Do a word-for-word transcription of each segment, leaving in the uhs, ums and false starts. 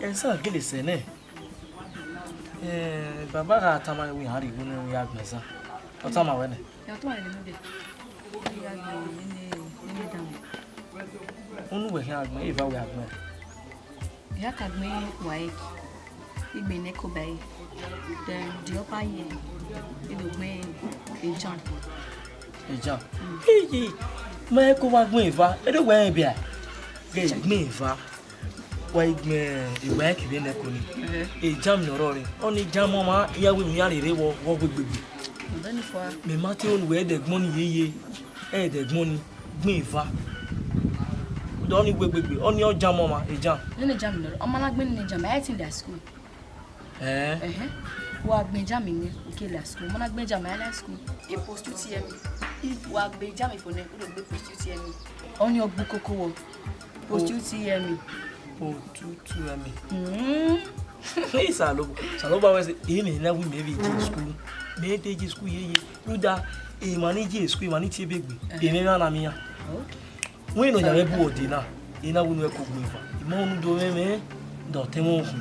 Ẹzẹ gele sẹ nẹ. Eh, baba gha tama wẹ iran rhie igho ne iran ya gbẹn ẹzan. Ọ tama wẹ nẹ. Ya tama wẹ nẹ. Ya gbẹn nene, nene dan. Unu wẹ khian gbẹn, eva wẹ a gbẹn. Ya ka gbẹn WAEC, I gbẹn NECO ba ẹre. Then the upper year, I do gbẹn JAMB. JAMB. Iye, ma ẹko wa gbẹn eva, ere wẹ rẹn bia? Ghe gbẹn eva. Wa i gbẹn eva ẹki vbe NECO ni. JAMB ne ọ rrọọ re. Ọni JAMB ọmwa, iran wẹ iran rere vbọ, vbọ wegbe gbe. Mẹ ma te unu wẹ ẹdẹgbọn ni yeye, ẹdẹgbọn ni. Gbẹn eva. Ọni wegbe gbe, ọni ọ JAMB ọmwa, JAMB. Nene JAMB nọ, ọ ma na gbẹn nene JAMB, I think that school. Eh. Ẹhẹn. Wa gbẹn JAMB nẹ, u ke la school. Ma na gbẹn JAMB, I la school. I post U T M E. I wa gbẹn JAMB fo nẹ, u do gbe post U T M E. Ọni ọ gbe koko wọ. Post U T M E. Post U T M E. Mm. Hey, Salobo, Salobo, wẹ sẹ, ẹ mẹ na wi mẹ vbe je school. Mẹ te je school yeye. Rhunmwuda, emwa ni je school, emwa ni tie ebe gbe, emwa na miẹn iran. Wẹ ne ọ ya vbe bu ọdẹ na, I na wẹ unu ẹko gbẹn eva. I ma unu do mwẹ mwẹ, da ọtẹn mwẹ okhuo.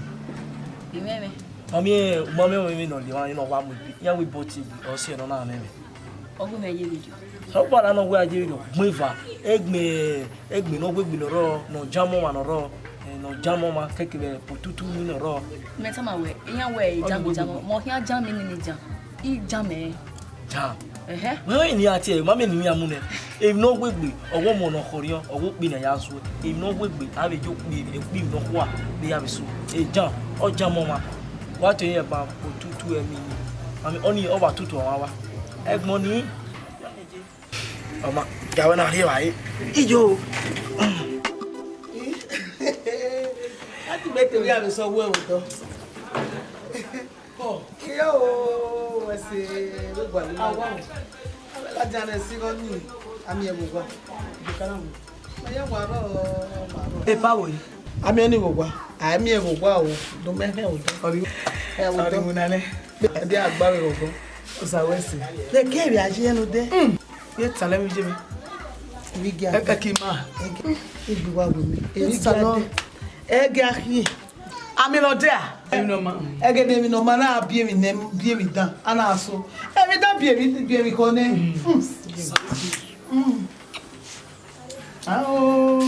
I mwẹ mwẹ. Ma miẹn, ma miẹn ọmọ mwẹ ne ọ le emwa ne ọ wa mu ebe. Iran wẹ bọ tie egbe, ọ si ẹre ne ọ na mwẹ mwẹ. Ọ gu mwẹ ye vberriọ. Ọ kpa na ne ọ wẹ a ye vberriọ, gbẹn eva, ẹgbẹn, ẹgbẹn ne ọ wegbe ne ọ rrọọ, ne ọ JAMB ọmwa ne ọ rrọọ, eh, ne ọ JAMB ọmwa kẹkẹ vbe post U T M E ne ọ rrọọ. Mẹ tama wẹ, iran wẹ JAMB, JAMB, mẹ ọ khian JAMB nene JAMB. I JAMB ẹre. JAMB. Ẹhẹ. Wẹ, wẹ ni a tie, ma mẹ ni iran mu nẹ. Emwi ne ọ wegbe, ọ wẹ ọmọ ne ọ khọriọn, ọ wẹ okpia ne a ya suẹ. Emwi ne ọ wegbe, a vbe ye okpia, okpia ne ọ khua, ne a ya vbe suẹ. E JAMB, ọ JAMB ọmwa. Wa tie iran ban post U T M E ni. Ami, ọni ọ wa tutu ọmwa wa. Ẹgbọn ni. Ọma, ya wẹ na rhie evbare. Iyo. A ti gbe te vbe a vbe sẹ ọghuẹ vbe otọ. Iyo, wẹ sẹ vbe gualọ. Awa. A vbe ladian ne ẹse igho ni, a miẹn vbe owa. Ido ka na mu. Ma ya wa rrọọ, ma rrọọ. Epa wo yi? A miẹn ni vbe owa. A miẹn vbe owa o. Do mẹ hẹn odọ. Ọri. Ẹ, odọ. Ọri mu na nẹ. Ẹdẹ a gba vbe oghọ. Osa wẹ sẹ. Vbe ke vbe a ye ẹn odẹ? Mm. Ye ta lẹ vbe iye mwẹ. Ivbi gia. Ẹ, ẹ ki ma. Ẹ ki, igbi wa wẹ mẹ. Ivbi gia dẹ. Ẹ gia khian. Ami nọ dia. Emwi nọ ma. Ẹgẹ ne emwi nọ ma na biẹ emwi nẹ, biẹ emwi dan. A na so. Emwi dan biẹ emwi, biẹ emwi khọ nẹ. Mm. Mm. Ao.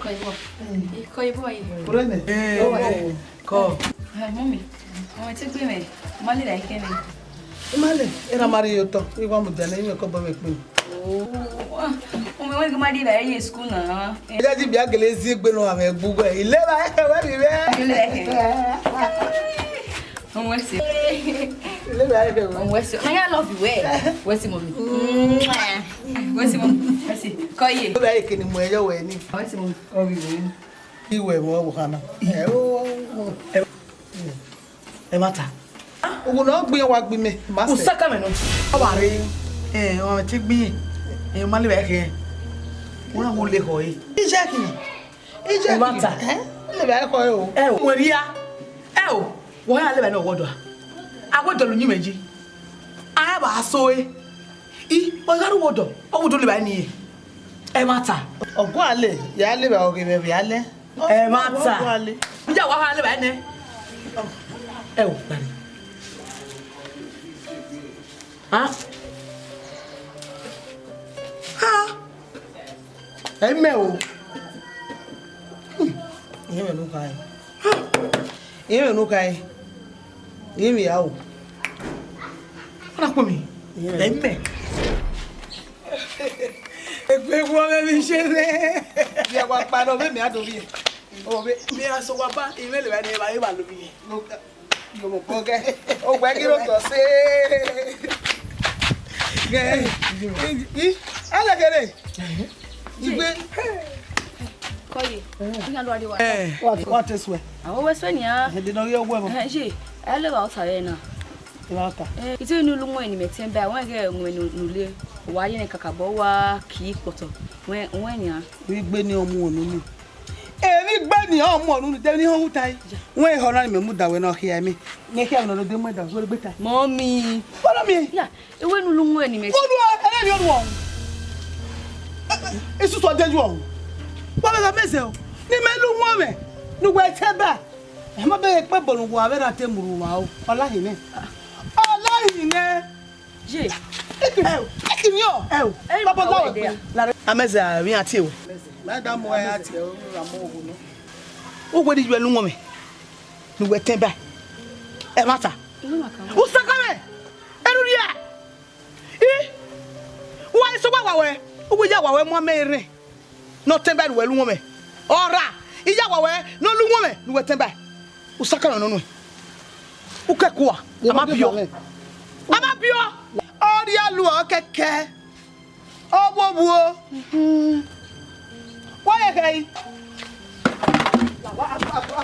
Kọ ibọ. Kọ ibọ yi. Kúrò nẹ. Eh, kọ. Eh, mummy. Ọmọ te gbe mẹ. Ma le ra ikẹn nẹ. Imale, erha ma rhie ye otọ, I wa mudia nẹ, imẹ kọ obọ mwẹ kpenu. Oh, ọmọ wẹ ghi ma rhie ra ye school na. Ẹ ya ji bia gele zi egbe nọ amẹ gbu wẹ, I leva ẹkhẹ wẹ rhie mwẹ. Ọmọ ẹse. I leva ẹkhẹ wẹ. Ọmọ ẹse. Ma ya love you wẹ. Wẹ si mummy. Wẹ si mummy. Wẹ si. Kọ ye. Leva ẹkhẹ ni mu ẹyọ wẹ ni. Wẹ si mummy. Ọ vbe wẹ. Iwẹ vbe ọvbokhan na. Ẹ o. Ẹmwata. Uwu ne ọ gbe iran wa gbe imẹ, ma sẹ. Usaka mẹ nọ. Ọ wa rre, ẹ, ọ te gbe iran. Ẹ, ma leva ẹkhẹ. Wẹ na wo le khọ ẹre. Ijẹ khin. Ijẹ khin. Ẹmwata. Ẹ, leva ẹkhọ ẹre o. Ẹ o, wẹ ria. Ẹ o, wẹ ya leva ẹre ne ọ wọdọ a. A wẹ dọlọ uyinmwẹ yi. A ba so ẹre. I, ọ gha rre uwọdọ, ọ wu do leva ẹre ni. Ẹmwata. Ọ gualọ, ya leva ọghe mwẹ vbe alẹ. Ẹmwata. Ọ gualọ. Iye a wa ha leva ẹre nẹ. Ẹ o, gari. Ha? Ha? Ẹ mẹ o. Iye mwẹ ne u kha ẹre. Iye mwẹ ne u kha ẹre. Iye mwẹ ya o. Ọ na kpọ mi. Iye mwẹ. Ẹ mẹ. Egbe wọ vbe mi ṣe nẹ. Yẹ wa kpa nọ vbe mi a do vbiẹ. O vbe mi a sẹ owa ba, imẹ leva ne evba, evba lo vbiẹ. Yo mo kpọ gẹ. O wẹ ghi ro tọ se. Gẹ. I, i, alẹgẹre. Igbe. Kọye. Iyan lo wa de wa. Eh. What, what is we? Àwọn wẹ sọ ni a. Ẹ de nọ yẹ wẹ mo. Eh, ṣe. Ẹ lè wà ọ̀tá rẹ náà. Ẹ wà ọ̀tá. Eh, ìtí inú ló mọ ẹni mẹtẹ ń bá, àwọn ẹgbẹ́ ọmọ ẹni nulẹ̀. Wà á yẹn kàkà bọ́ wá kì í pọ̀tọ̀. Wọ́n, wọ́n ẹni a. Igbe ni ọmọ ònú ni. Èmi gbé ni ọmọ ònú ni, tẹ́ni hàn wúta yìí. Wọ́n ìhọ́ náà ni mẹ́mú dàwẹ́ náà kíá mi. Ní kíá mi lọ́dọ̀ dé mọ́ ẹ̀dá, wọ́n gbé ta. Mọ́mì. Follow me. Yeah. Ewe nu lu nwe ni mẹ. Wọ́n lu ẹlẹ́rìí ọ̀rùn ọ̀hún. Isu sọ déjú ọ̀hún. Wa vbe gha mẹ zẹ o, ne imẹ lu uwọnmwẹ ne uwẹ te ba. Ẹ ma bẹghe ekpe ebo ne uwa vbe ra te mu ru uwa o, ọ lahin nẹ. Ọ lahin nẹ. Ye. Eke, eke ni ọ. Ẹ o, ẹ o, baba la wẹ gbe. Amẹzẹ a vbe iran tie wẹ. Ma da mu ẹ a tie o, ra mu owo nọ. Uwẹ ni yu ẹ lu uwọnmwẹ ne uwẹ te ba. Ẹmwata. Usakamẹ, erhurhia. I, wa eso wa wa wẹ, uwẹ ya wa wẹ mu amẹ erhẹn. Ne ọ tẹn ba ne uwẹ lu uwọnmwẹ. Ọ ra, I ya wa wẹ ne ọ lu uwọnmwẹ ne uwẹ tẹn ba. Usakamẹ nọ nuẹn. U kẹkua, a ma biọ. A ma biọ. Ọ rhie alu ọ kẹkẹ. Ọ vwovwo. Wa ye khẹ i.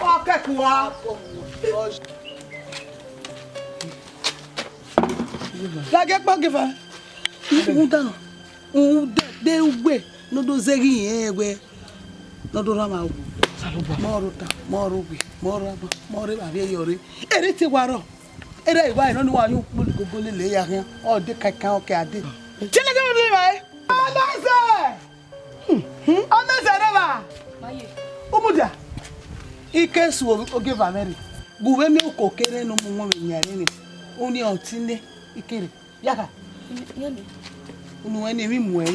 Ọ kẹkua. Lagẹ kpọ geva. Rhunmwuda, rhunmwuda de uwẹ ne ọ do zẹghe irẹn wẹ ne ọ do rhan mwẹ owu. Mọ rọ ota, mọ rọ owe, mọ rọ agbọn, mọ rọ evbavbiẹ yọ rre. Erha te wa rrọọ. Erha evba nọ ne uwa yu kpolo igogo lele ya khian. Ọ de kaikan ọ ke a de. Chele ke vbe evba e. Amẹzẹ! Amẹzẹ rre evba. Umudia. I ke su ogieva mwẹ rre. Gu vbe miẹn uko kere ne u mu uwọnmwẹ yan rre ni. Uniẹn ọtẹn nẹ, I kere. Yakha. Unu ẹn ne emwi muẹn.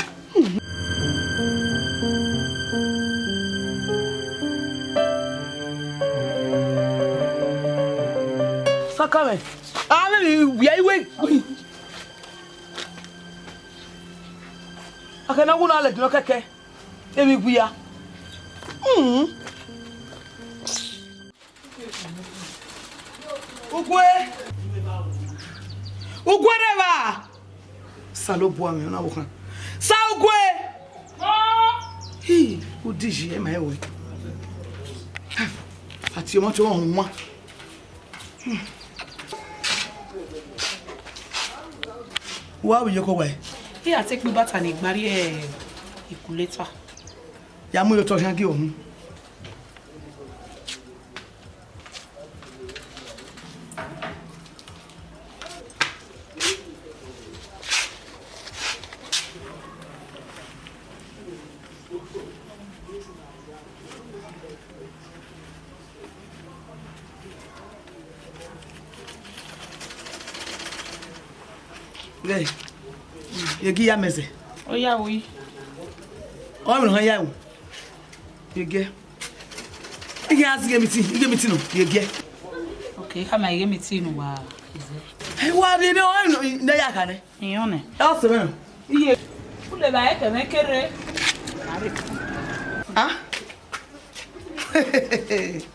Sakamẹ, a vbe emwi wia iwe. A kẹ na wu na lẹ dino kẹkẹ, emwi wia. Hmm. Ugue! Ugue rre evba! Osanobua mwẹ, ọ na vbe okhan. Sa Ugue! Hi, u di yi, ẹ ma rẹn wẹ. A tie ọmọ te ọmwa. Wa vbe iyeke uwa ẹre? Iran te kpe ibata ni gba rrie ikuleta. Ya mu ye otọ khian gie ọhun. Ghẹ, ye gi ya mẹ zẹ. Ọ ya ru yi. Ọ mwẹ ne ọ ya ru. Ye giẹ. I ghi a zẹ ighe meeting, ighe meeting nọ, ye giẹ. Ok, khama ighe meeting ne uwa zẹ. Ẹ wa rre ne ọ ne ya kha nẹ. Iran nẹ. Ẹ ọ sẹ mwẹ nọ. Iye. U le ba ẹkẹ mwẹ kere. Ah.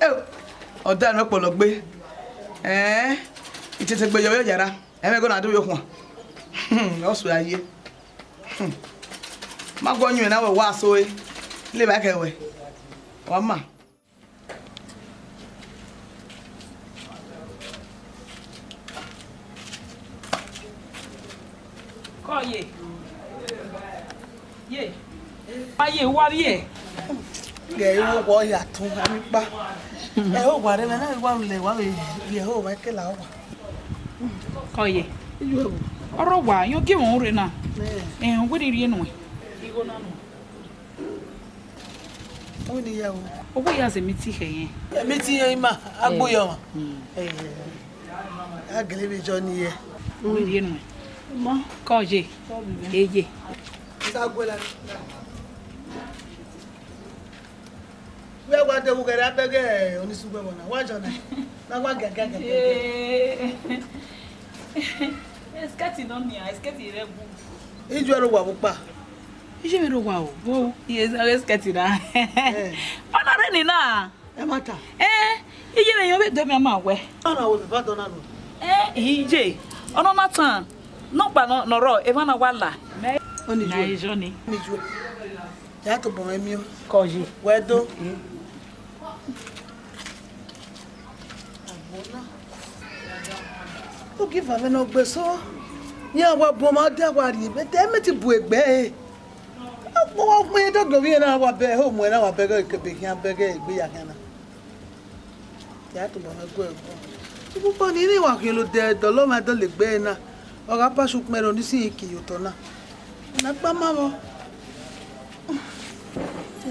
Eo, ọ da nọ kpọlọ gbe. Ẹn, itete gbe yọ yọ yara. Ẹmwẹ gọ na do yo khuan. Ọ sue a ye. Ma guọ yẹn na wẹ wa so e. Le ba kẹ wẹ. Wa ma. Kọ ye. Ye. Aye, wa rrie. Ghe iwo wọ ya tun, ami kpa. Ẹ ho wa rre, mẹ na wa lẹ, wa vbe ye ho, wa kela wa. Kọ ye. Ọrọ wa, yo gie wọn rre na. Ẹ. Ẹ, wẹ rhie nuẹn. Igho na nọ. Ọni ya o. Owo ya zẹ meeting khẹ yẹn. Meeting yẹn ima, agbo yọ ma. Mm. Eh, a gele vbe jọ ni yẹ. Wẹ rhie nuẹn. Ma. Kọ ye. Eye. Sa guẹ la. Wẹ wa de wu gẹrẹ abẹgẹ oni sugbe mọ na. Wa jọ na. Na wa gẹ gẹ gẹ gẹ. Eh. Skirt nọ nia, skirt rẹ bu. Ijuẹ ro wa vbe ukpa. Iye vbe rre owa o, wo, iye zẹ vbe skirt na. Eh. Ọ na rre ni na. Ẹ ma ta. Eh, iye vbe yan vbe do mẹ ma wẹ. Ọ na wo vbe va dọ na nọ. Eh, iye. Ọ nọ na tan. Nọkpa nọ, nọ rọ, emwa na wa la. Mẹ. Ọ ni na ju. Ejọ ni. Ni ju. Ya tobọ mwẹ miẹn. Kọ yi. Wẹ do. Ogieva mwẹ ne ọ gbe eso, iran wa bu ọmwa dia wa rrie, but mẹ te bu egbe ẹre. Wa kpọnmwẹ dọgiọ vbe iran na wa bẹghe ho mu ẹre na wa bẹghe kebe khian bẹghe egbe ya khian na. Ya tobọ mwẹ gu ẹre guọ. Ukpukpọ ni rre wa khian odẹ dọlọ ọmwa dọlegbe ẹre na, ọ gha pass ukpẹn rre ni si rin ke iyotọ na. Na kpa ma vbọ.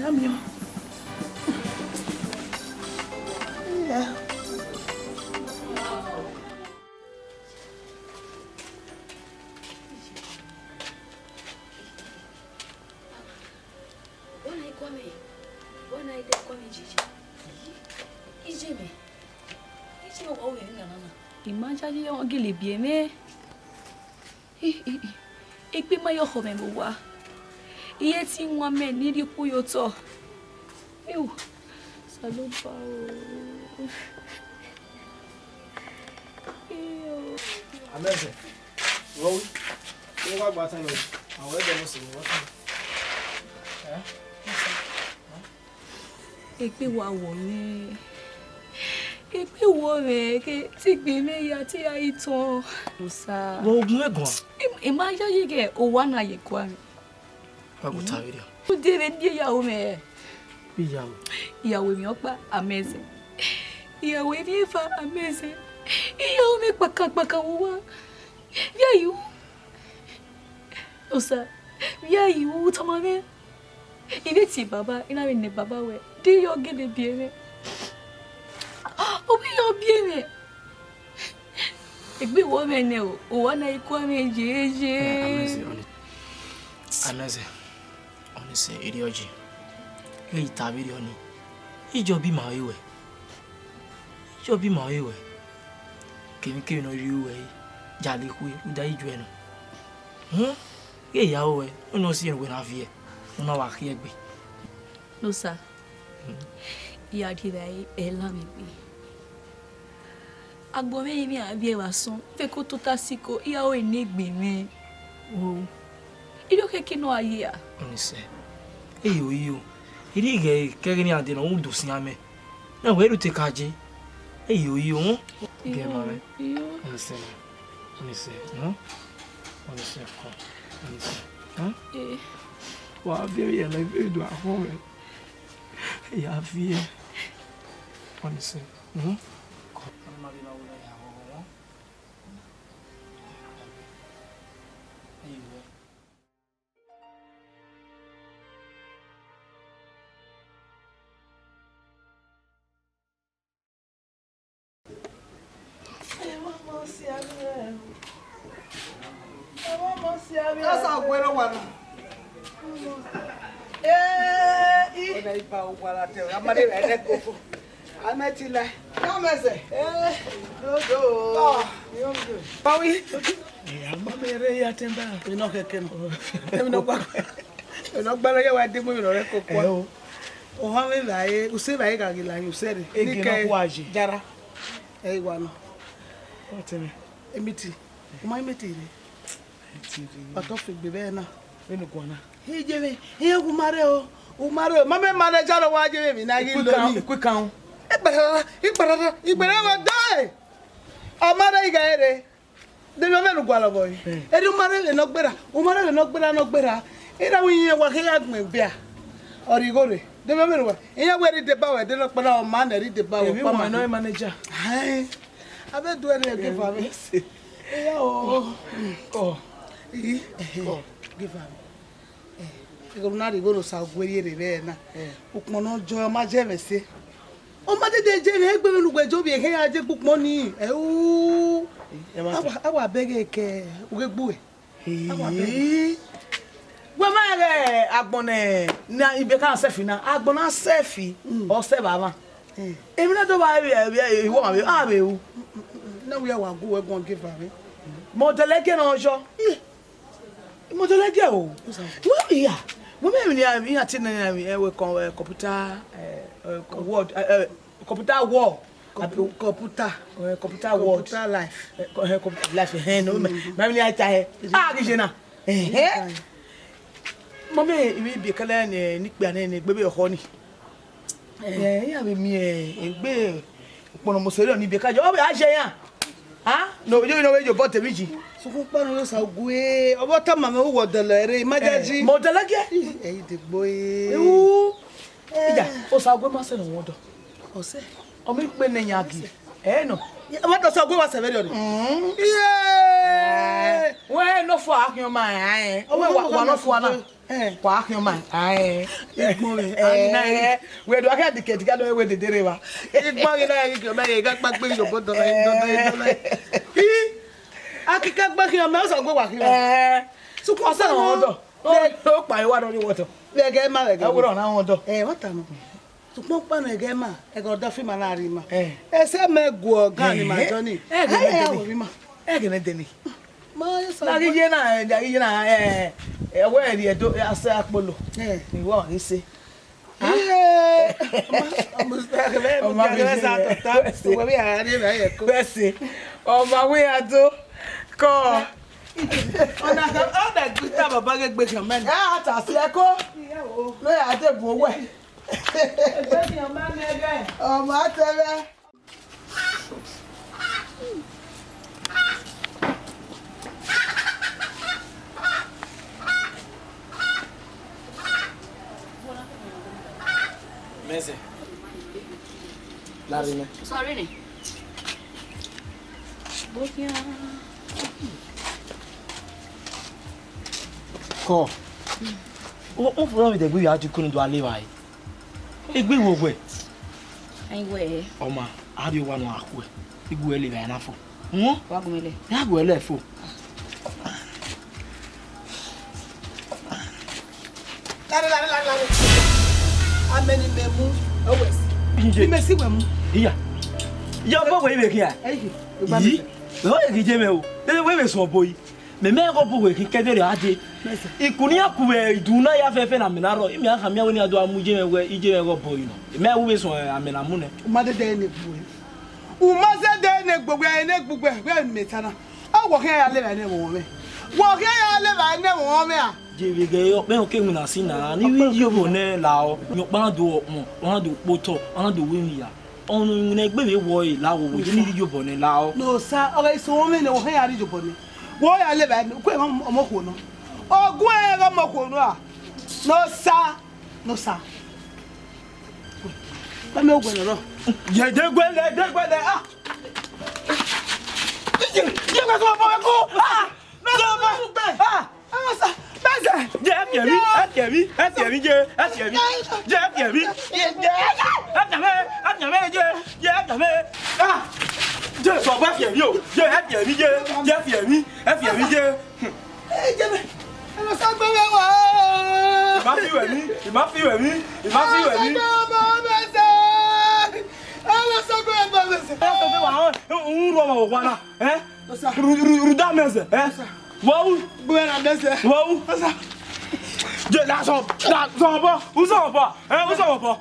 Ya miẹn. Ọ na ide kọ ni jeje. Iye mẹ. Iye mẹ wa wẹ ni nana na. I ma yayi ọ gele biẹ mwẹ. Egbe ma ye ọkhọ mwẹ vbe owa. Iye te iwan mẹ ne I rhie ukpu ye otọ. Iu, Osanobua o. Iyo. Amẹzẹ, wẹ wi, u wa gba tẹn nẹ, a wẹ dẹ mu sẹ vbe ọtẹn. Eh? Egbe wa wọ mwẹ. Egbe wọ mwẹ, ke te egbe mwẹ ya, te I ya ghi tọn. Osa. Vbe ogun vbe guan? I, I ma yayi ghẹ owa na ye gua mwẹ. Wa gu ta vberriọ. Ude vbe ne iyaro mwẹ. Iyaro? Iyaro emwi ọkpa, Amẹzẹ. Iyaro emwi eva, Amẹzẹ. Iyaro mwẹ kpakan kpakan vbe owa. Vbe I ya ru? Osa, vbe I ya ru, tama mwẹ. I vbe tie baba, I na vbe nẹ baba wẹ, de I ya ọ gele biẹ mwẹ. Ọ vbe ya ọ biẹ mwẹ. Egbe wọ mwẹ nẹ o, owa na i kua mwẹ yeye. Eh, Amẹzẹ, ọni, Amẹzẹ, ọni sẹ erriọ yi. I ghi ta vberriọ ni. Ijọbi ma ọre wẹ. Ijọbi ma ọre wẹ. Kemwikemwi ne ọ rhie ruẹ, ya le khue, rhunmwuda iju ẹre nọ. Ghẹ ya ruẹ, u nọ si ẹre wẹ na viẹ, u na wa khiẹ egbe. Nosa, I ya rhie evbare, ẹ la mwẹ egbe. Agbọn mwẹ, emwi a viẹ vbe asọn, fẹko tota siko, I ya ru ene egbe mwẹ. O, I rhie okhẹke nọ a ye a. Ọni sẹ, eyo, iyo, I rhie ighe kẹghe ne iran dee ne ọ ru do sian mẹ. Na wẹ ru te ka je. Eyo, iyo, họn. Gẹ ma mwẹ. Iyo. Ọni sẹ, ọni sẹ, họn. Ọni sẹ, họn. Ọni sẹ, họn. Eh. Wa viẹ vbe yẹlẹ, vbe do akhọn mwẹ. Ya viẹ. Ọni sẹ, họn. Asa ọgua ẹre owa na. Ee, i. Ọna iba owa la te, a ma de rẹ ẹdẹ kofo. A ma ti la. Ya mẹ sẹ. Ee, dodo. Pawi. Ẹ, a ma mẹ rẹ ya tẹn ba. Ino kẹkẹ nọ. Emi nọ gba. Eno gba nọ ya wa de mu ino rẹ koko. Ẹ o. Ohan mwẹ vbe a re, usẹ vbe a re gha ghi la yin usẹ rre. Ege nọ kua ye. Jara. Ẹ i wa nọ. Ọ tẹ mwẹ. Emiti. U ma emiti rre. Emiti rre. Pata ọ fegbe vbe na. Vbene u guan na. Iye mwẹ, iran gu ma rre o. U ma rre o. Ma mẹ manager nọ wa ye vbe emwi na ghi lo ni. Ikwikan, ikwikan. Ikparara, ikparara, ikparara wa dọe. Ọ ma rre igha rre. De emwi ọmọ ne u gualọ vbọ re? Eh. Erriọ u ma rre vbene ọ gberra, u ma rre vbene ọ gberra, ne ọ gberra. Erha wẹ iran wa khe ya gbẹn bia. Ọ rhie igho rre. De emwi ọmọ ne uwa. Iran wẹ rhie deba wẹ, de nọkpa na ọ ma nẹ rhie deba wẹ. Emwi ọkpa ma wan nọ manager. Ain. A vbe do ẹre give am. Yes. Iya o. Kọ. Ii. Kọ. Give am. Eh, igho na rhie igho ne Osague rhie rre vbe na. Eh. Ukpọn ne ọ jọ, ọ ma je mwẹ ẹse. Ọ ma dede je mwẹ egbe vbene uwẹ je ovbi ẹre ya je gbe ukpọn ni. Ẹu. Eh, ẹ ma ta. A wa, a wa bẹghe ke ughe gbe uwẹ. A wa bẹghe. Eh. Wẹ ma ghe agbọn ne, ne ibeka na sẹfi na, agbọn na sẹfi, mm, ọ sẹ vbe amwa. Eh. Emwi na do vba vbe, vbe, vbe, a vbe ru. Na wẹ ya wa gu wẹ guan give am. Mẹ odẹ lẹgẹ ne ọ yọ. Eh. Motology o. What's that? Well, yeah. Mo me ni a mi ati na mi e we kon, eh, computer, eh, eh, word, eh, eh, computer war. Compu-, computer. Eh, computer word. Computer life. Eh, co-, eh, computer life, eh, no, ma, mm, ma mi ni a ta, eh. Ah, gije na. Eh, eh. Mo me ibi kele ni, ni pe ane ni gbe be ho ni. Eh, ya be mi, eh, egbe ukpọn ne ọ mose rre ni be ka je, ọ be a je ya. Ha? No, yo, no, yo, but me ji. Sukun kpa no yo Osague. Ọ vbe ọ tama mwẹ uwẹ ọ dẹlẹ rre, ma ja ji. Mo dẹlẹ gie. Ih, ẹ i degbo e. Ewu. Ija, Osague ma sẹ ne ọ wọdọ. Ọ sẹ. Ọ mi kpe ne ya gi. Ẹ nọ. Ọ ma dọ Osague wa sẹ vberriọ ni. Mm. Iye. Wẹ nọ fo akhian ma ẹ. Ọ wẹ wa, wa nọ fo ana. Eh. Wa khian ma. Ae. Igbọn mwẹ. Eh, a ghi na re. Wẹ do a khian dikẹ dikẹ do wẹ dede rre wa. Igbọn ghi na re, ghi khian ma ye, gha kpa gbe yobọ dọ na, dọ na, dọ na. Ih. A kika gbe khian ma, Osague wa khian. Eh. Sukun ọsẹ na ọdọ. O, o kpa iwa dọ ni wọtọ. Vẹgẹ ma vẹgẹ. Ẹ wúrọ na ọdọ. Eh, wọta nọ. Sokpan ọkpa ne ẹghẹ ma, ẹghẹ ọdafẹn ima na rhie ima. Eh. Ẹsẹ mẹ guọ gan ni ma Eh, Johnny. Ẹghẹ ne Ẹ deni. Wẹ ima. Ẹghẹ ne deni. Ma ye sọ. Na ghi ye na, eh, na ghi ye na, eh, eh, wẹ rhie do, eh, asẹ akpolo. Eh. Ni wọ ghi se. Eh, ma, ma, Ọ ma ma ghi se. Sa tọta. Wẹ bi a rhie ma ye ko. Wẹ se. Ọ ma wẹ ya do. Kọ. Ọna ka, ọna gbe ta baba ghe gbe khian mẹ. Ẹ a ta si ẹko. Iye o. Lo ya de bu owẹ. Egbe ni ọ ma nẹ ẹghẹ. Ọ ma tẹ vbe. Mẹzẹ. Larre mẹ. Sorry ni. Kọ. O, o fọrọ vbe dẹ gbe ya di kunu do a le vba e. Egbe wo wẹ. Ai wẹ. Ọ ma, a rhie owa nọ a khuẹ. Igue ẹlẹ vbe a na fo. Uhun. Wa gu mẹ lẹ. Ya gu ẹlẹ fo. Lare, lare, lare, lare. Amẹ ne imẹ mu, ọ wẹ si. Nje. Imẹ si wẹ mu. Iya. Ya bọ wẹ ivbe khian. Ẹyẹ, egba mi. Yi. Ọ ye ghi je mẹ o. Dede wẹ vbe sọn obo yi. Mẹ mẹ ghọ bu wẹ khin kẹdẹrẹ a dee. Mẹsẹ. Ikun ne iran ku vbe idun na ya fẹfẹ ne amẹ na rrọọ, imẹ a khama iran wẹ ne iran do gha mu iye mwẹ wẹ iye mwẹ ghọ bọ yi nọ. Mẹ ru vbe sọn amẹ na mu nẹ. U ma dede ne gbe uwẹ. U ma zẹdẹ ne gbe uwẹ, ne gbe uwẹ, wẹ mẹ ta na. Ọ wọ khian ya levba ne ẹmwẹ mwẹ. Wọ khian ya levba ne ẹmwẹ mwẹ a. Je vbe ghẹ ọkpẹn ọke winna si na, ne I vbe yi obọ nẹ la ọ, ne ọkpa na do ọkpọn, ọ na do kpotọ, ọ na do wẹ emwi ya. Ọnii winna egbe vbe wọ ẹre la ọ, wẹ je ne I rhie obọ nẹ la ọ. Ne Osa, ọ ghe so mwẹ nẹ, wẹ khian ya rhie obọ nẹ. Wẹ ya levba ne, uku ẹmwẹ ọmọ okhuo nọ. Ọ gu ẹmwẹ ọmọ okhuo nọ a. Ne Osa, ne Osa. Ba mẹ wẹ nọ. Ye de guẹlẹ, de guẹlẹ, ah. Ye, ye, wẹ sọ ọmọ wẹ ko, ah. Mẹzẹ, mẹzẹ, mẹzẹ. Ah, mẹzẹ. Je, ẹ fiẹ emwi, ẹ fiẹ emwi, ẹ fiẹ emwi, je, ẹ fiẹ emwi. Je, ẹ fiẹ emwi. Ẹ fiẹ emwi, ẹ fiẹ emwi, je, je, ẹ fiẹ emwi. Ah, je, sọ ọbọ ẹ fiẹ emwi o. Je, ẹ fiẹ emwi, je, je, ẹ fiẹ emwi, ẹ fiẹ emwi, je. Ẹ jẹ mẹ. Ẹ lọ sá gbẹmẹ wá. Ẹ ma fi wẹ mí, ẹ ma fi wẹ mí, ẹ ma fi wẹ mí. Ẹ lọ sá gbẹmẹ wá, mẹzẹ. Ẹ lọ sá gbẹmẹ wá, mẹzẹ. Ẹ sọ pé wà á ń rú ọmọ wò wá náà, ẹ? Ru, ru, ru dá mẹzẹ, ẹ? Wọ́wú. Gbẹmẹ wá, mẹzẹ. Wọ́wú. Jẹ, na sọ, na sọ bọ, u sọ bọ, ẹ, u sọ bọ.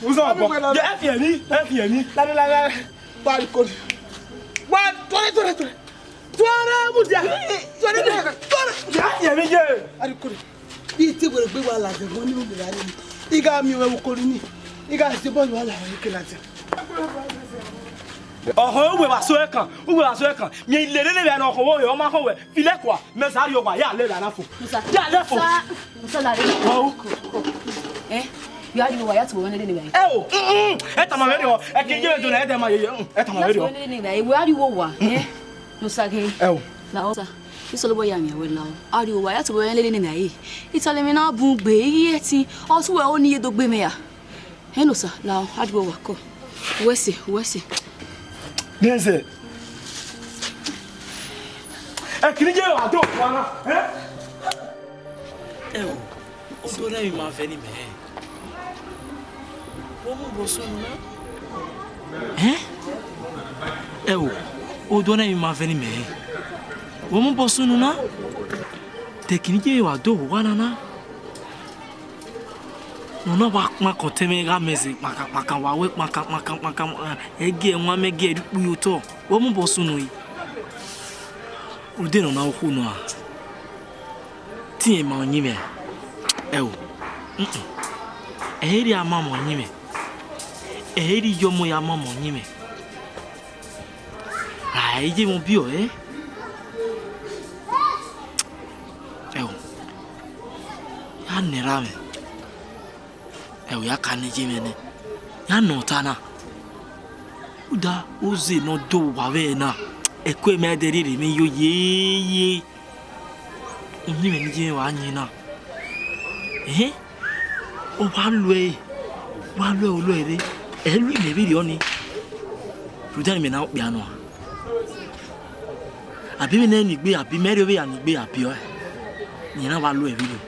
U sọ bọ. Jẹ, ẹ fi ẹmí, ẹ fi ẹmí. Lálẹ́, lálẹ́, lálẹ́. Wá rí kò rí. Wá, tọ́lẹ̀, tọ́lẹ̀, tọ́lẹ̀. Tuare mudia. Tuare mudia. Tuare. Ya ye mi ye. Ari kore. Ite were gbe wa la ze won ni mu la ni. Iga mi we ukori ni. Iga se bo yo la ni ke la ze. Ọhọ, uwe wa so ẹkan, uwe wa so ẹkan. Mi lele ne vbe na ọhọ wo yo ma họn wẹ. Filẹ kua, mẹ sa ri owa ya lẹ vbe na fo. Ya lẹ fo. Musa, Musa la re. Wow. Eh? Yo ari owa ya tu won lele ni ba. Ẹ o, mm, mm, ẹ tama vbe rọ, ẹ ke ye do na, ẹ dẹ ma ye, mm, ẹ tama vbe rọ. Lele ni ba, we ari owa, eh? Musa ke. Ẹ o. La Osa. Isolobọ ya miẹn wẹ la o. Ariọ wa ya tobọ rẹn lele nene a re. Italemi na bun gbe, I ghi ẹtin, ọ tu wẹ o ni ye do gbe mẹ ra. Ẹn Osa, la o, a dugbo wa kọ. Uwẹ sẹ, uwẹ sẹ. Nẹzẹ. Ẹ kiri ye wa do wa na, ẹ? Ẹ o, odọ nẹ emwi ma vẹ ne imẹ rẹn. Vbe ọ mu obọ sunu na? Ẹn? Ẹ o, odọ nẹ emwi ma vẹ ne imẹ rẹn. Vbe ọ mu obọ sunu na? Te kiri ye wa do vbe owa na na. Ne ọ na wa kpan kọtẹ mwẹ gha mẹ zẹ kpankan kpankan, wa wẹ kpankan kpankan kpankan, ẹ gie ẹwaẹn mẹ gie ẹre ukpu ye otọ. Vbe ọ mu obọ sunu re? Rhunmwuda ne ọ na okhuo nọ a? Te irẹn ma ọyinmwẹ. Ẹ o, mm-mm. Ẹ i rhie ama ma ọyinmwẹ. Ẹ i rhie iyọmọ ya ama ma ọyinmwẹ. A i ye mwẹ ọbiọ, ẹ? Ẹ o, ya nẹ erha mwẹ. Ẹ o, ya ka ne iye mwẹ nẹ. Ya nọ ọta na. Rhunmwuda oze ne ọ do vbe owa vbe ẹre na, ẹko mẹ dẹ rhirhi mwẹ yo yeye. Uyinmwẹ ne iye mwẹ wa yin na. Ẹhẹn, ọ wa lu ẹre, wa lu ẹre, lu ẹre, ẹ lu imẹ vberriọ ni. Rhunmwuda imẹ na okpia nọ a. Abi imẹ ne ni gbe, abi mẹ rhie ovbi ya ni gbe, abi ọe. Rẹn na wa lu ẹre vberriọ.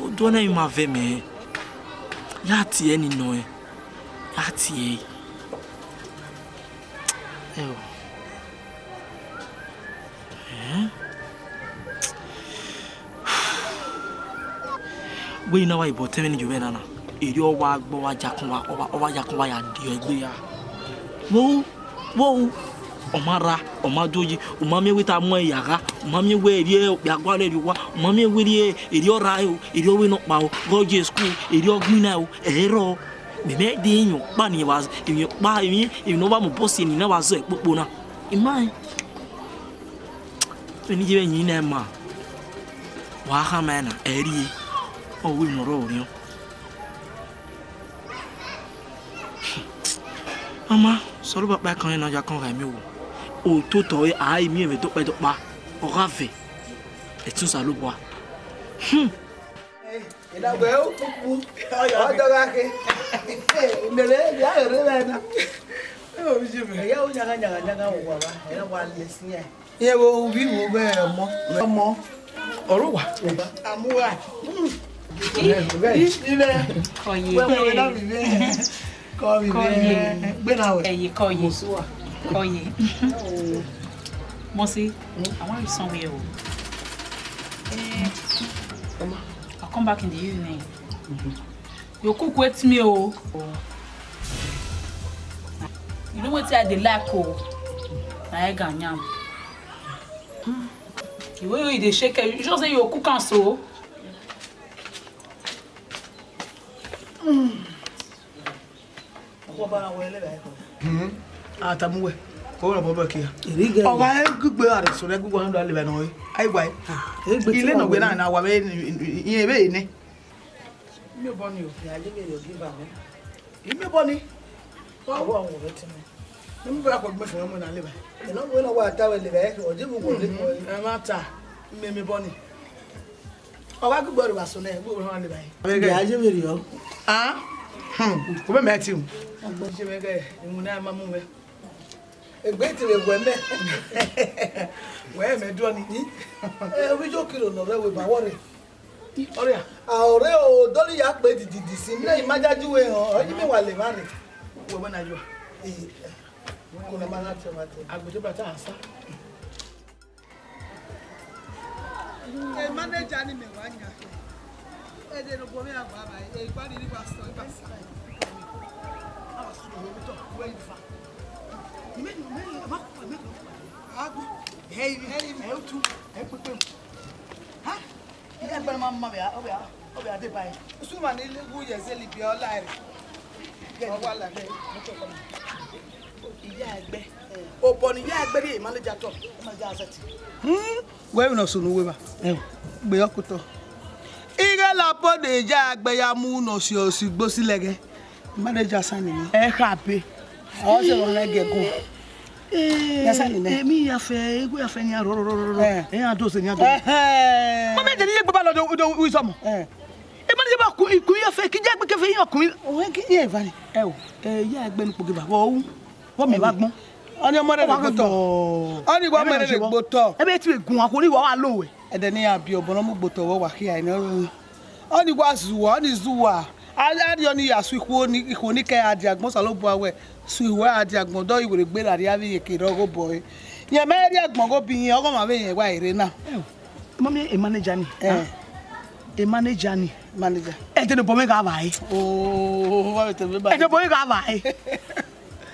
Odọ nẹ emwi ma vẹ mẹ. Ya tie ẹre ni nọ ẹn. Ya tie ẹre. Ẹo. Ẹn? Wẹ na wa ibọ tẹmwẹ ni yovbẹ na na. Erriọ ọ wa gbe, ọ wa yakun wa, ọ wa, ọ wa yakun wa ya die egbe ra. Wo, wo, ọ ma rra, ọ ma do yi, u ma miẹn wẹ te a mu ẹre ya gha, u ma miẹn wẹ erriọ okpia gualọ rrie owa, u ma miẹn wẹ erriọ, erriọ rra o, erriọ vbe nọkpa o, ghe ọ ye school, erriọ gbinna o, ẹ i rrọọ. Mẹ mẹ de emwi ọkpa ni wa, emwi ọkpa, emwi, emwi ne ọ wa mu obọ si eni na wa zẹ kpokpo na. I ma rẹn. Vbene iye vbe yin na ma, wa khama ẹre na, ẹ i rrie, ọ ru emwi ne ọ rrọọ orhiọn. Ama, Osanobua kpa ẹkan rẹn ne ọ ya kọn gha miẹn owo. Ototọ ọre, a i miẹn mwẹ dọkpa dọkpa, ọ gha vẹ, ẹtin Osanobua. Hmm. Ẹ, ẹ na wẹ ukpukpu, ọ ya ọ dọgha khe. Mẹ vbe ya rre vbe na. Ẹ, ovijiọmẹ. Ẹ ya ru yagha yagha yagha vbe owa, ẹ na wa lẹ sin ẹn. Iye vbe ovbi vbe ọmọ, ọmọ, ọre uwa. Amuwa. Ivẹ. Kọye. Wẹ, wẹ, wẹ, na vbe ivẹ. Kọye. Kọye. Gbe na wẹ. Ẹye kọye. Kọye. Mosi, I want you somewhere o. Eh, I'll come back in the evening. You cook with me o. You know wetin I dey like o. Na egg and yam. The way you dey shake it, you sure say you go cook am so? Hmm. A tama uwẹ, ọ na bọ bọ kia. Ọ gha gbe aro so ne gu wa ndo leba nọ. Ai guai. Ile nọ gbe na na wa be, iye be ne. Imi obọ ni o. Ya je me give am. Imi obọ ni. Wa wa wo be tini. Ni mo ba ko gbe fun mo na leba. Ẹ nọ wẹ na wa ta wẹ leba, ẹ, ọ je mu wọle. Ẹ ma ta. Imi obọ ni. Ọ wa gbogbo ẹre vbe aso nẹ, gbogbo ẹre vbe aye. Ya ye vberriọ. Ah? Hmm. Ọ mẹ mẹ ti mu. Ṣe mẹ gẹ, ìmú náà máa mú mẹ. Egbe ti rẹ wẹ mẹ. Wẹ mẹ dúró ni. Ẹ, obi yo kilo nọ rẹ wẹ ba wọ rẹ. Ọrẹ a. A ọrẹ o, dọni ya kpe dididi si, mẹ ima ja ju wẹ hàn, ọ yi mi wa le ma rẹ. Wẹ wẹ na yọ. Ee. Ko na ma na tẹ ma tẹ. Agbede bata asa. E manager ni mẹ wa yan. E de no bo me agba ba, e gba ni ni wa sọ, e ba sa. A wa sọ, o to, wẹ ifa. Ni me, ni me, ma ko me ko. Agbo. Hey, hey, hey, tu, hey, pepe. Ha? Iye ẹgbẹe ma ma vbe a, ọ vbe a, ọ vbe a deba ẹre. Usu ma ni gu ye ẹzẹ Libia ọ la ẹre. Ọ wa la ẹre. Iya ẹgbẹe. Obọ ne iya ẹgbẹe rhie ma lẹ ya tọ. Ma ya zẹ ti. Hmm. Wẹ vbe ne ọ sunu wẹ ba. Ẹo. Gbe ọkotọ. Ighe la obọ ne iya ẹgbẹe ya mu ne ọ si, ọ si gbo si lẹghẹ. Manager sani ni. Ẹ kha be. Ọ sẹ wọn na gẹ gun. Eh, ya sani nẹ. Emi ya fẹ, ego ya fẹ ni a rọ, rọ, rọ, rọ, rọ. Eh. Eh, a do se ni a do. Eh, eh. Mama, de ni ye gbaba lọ do, do, wi sọmọ. Eh. E manager ba ku, ku ya fẹ, ki je gbe ke fẹ yan ku. O he ki ye va ni. Ẹ o, eh, ya gbe ni kpo ke ba. Wo u. Wo mi ba gbọn. Ọni ọmọ rẹ gbo tọ. Ọni wa ọmọ rẹ gbo tọ. Ebe ti gun a ko ni wa wa lo we. Ẹdẹ ne iran biẹ obọ ne ọ mu gbe otọ vbe owa khia nẹ. Ọni wa zuwa, ọni zuwa. A rhie ọni ya su ikhuo ni, ikhuo ni ke a dia agbọn, Osanobua wẹ, su iwẹ a dia agbọn, dọ iwere gbe ra rhie avbe iyeke rre ọghe obọ ẹre. Rẹn mẹ rhie agbọn ghe obọ irẹn, ọghe ọmwa vbe rẹn wa rre na. Mami, e manager ni. Eh. E manager ni. Manager. Ẹdẹ ne obọ mwẹ gha vba ẹre. Oh, wa vbe te vbe ba. Ẹdẹ ne obọ mwẹ gha vba ẹre.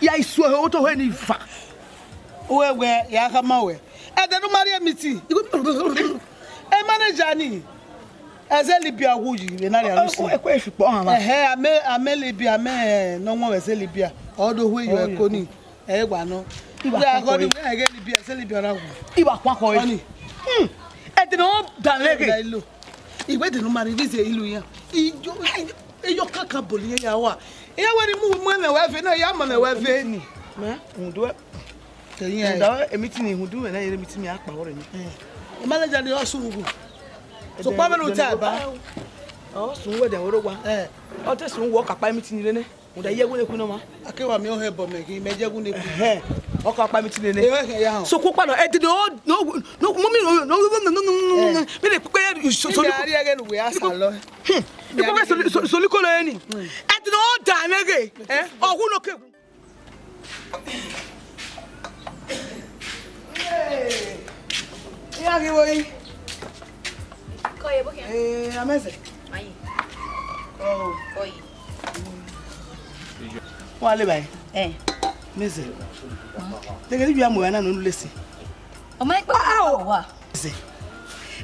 Ya isu ẹre, o to he ni va. Uwẹ wẹ, ya khama wẹ. Ẹdẹ ne u ma rhie meeting. E manager ni. Ẹzẹ Libia wu yi vbe na rhie aro si. Ẹ kue fi kpọ han ma. Ẹhẹ, amẹ, amẹ Libia, amẹ, eh, ne ọ wọn vbe ẹzẹ Libia. Ọ do hu yo ẹko ni. Ẹ wa nọ. Iba kọkọ. Wẹ aghọ ni wẹ ẹghẹ Libia, ẹzẹ Libia ra wu. Iba kọkọ. Ọni. Hmm. Ẹdẹ ne ọ da lẹghẹ. Iwẹ de ne u ma rhie vbe ize ilu yan. Iyo, iyo kankan bọlọ iran ya wa. Iran wẹ ni mu, mu ẹmwẹ wẹ ve, na ya mu ẹmwẹ wẹ ve. Mẹ, undu ẹ. Tẹyin ẹ. Undu ẹ, emi tini undu ẹ na yere emi tini akpa ọrẹ mi. Eh. Manager ni ọ sunu gu. So pa mẹ nu ta ba. Ọ sun wẹ de woro wa. Eh. Ọ te sun wọ kapa emi tini rene. Undu ẹ ye wene ku nọ ma. Ake wa mi ọ hẹ bọ mẹ ghi, mẹ je wu ne ku. Eh. Ọ kapa emi tini rene. Eh, ya. So ku pa no, ẹ de no, no, no, mummy, no, no, no. Mi le pe so. Imi a ri ẹghẹ ne uwẹ a sa lọ. Hmm. Ikpọkpẹ soli, soli, soli kolo ẹni. Ẹdẹ ne ọ da ẹmwẹ ghe, eh? Ọ hu nọ ke. Iran ghi vbo yi? Kọ ye, bọ khian. Eh, Amẹzẹ. Mayi. Oh. Kọ ye. Wa le bae. Eh. Amẹzẹ. Deghe ni via mu ẹre na ne unu lesi. Ọ ma ikpe wa. Amẹzẹ.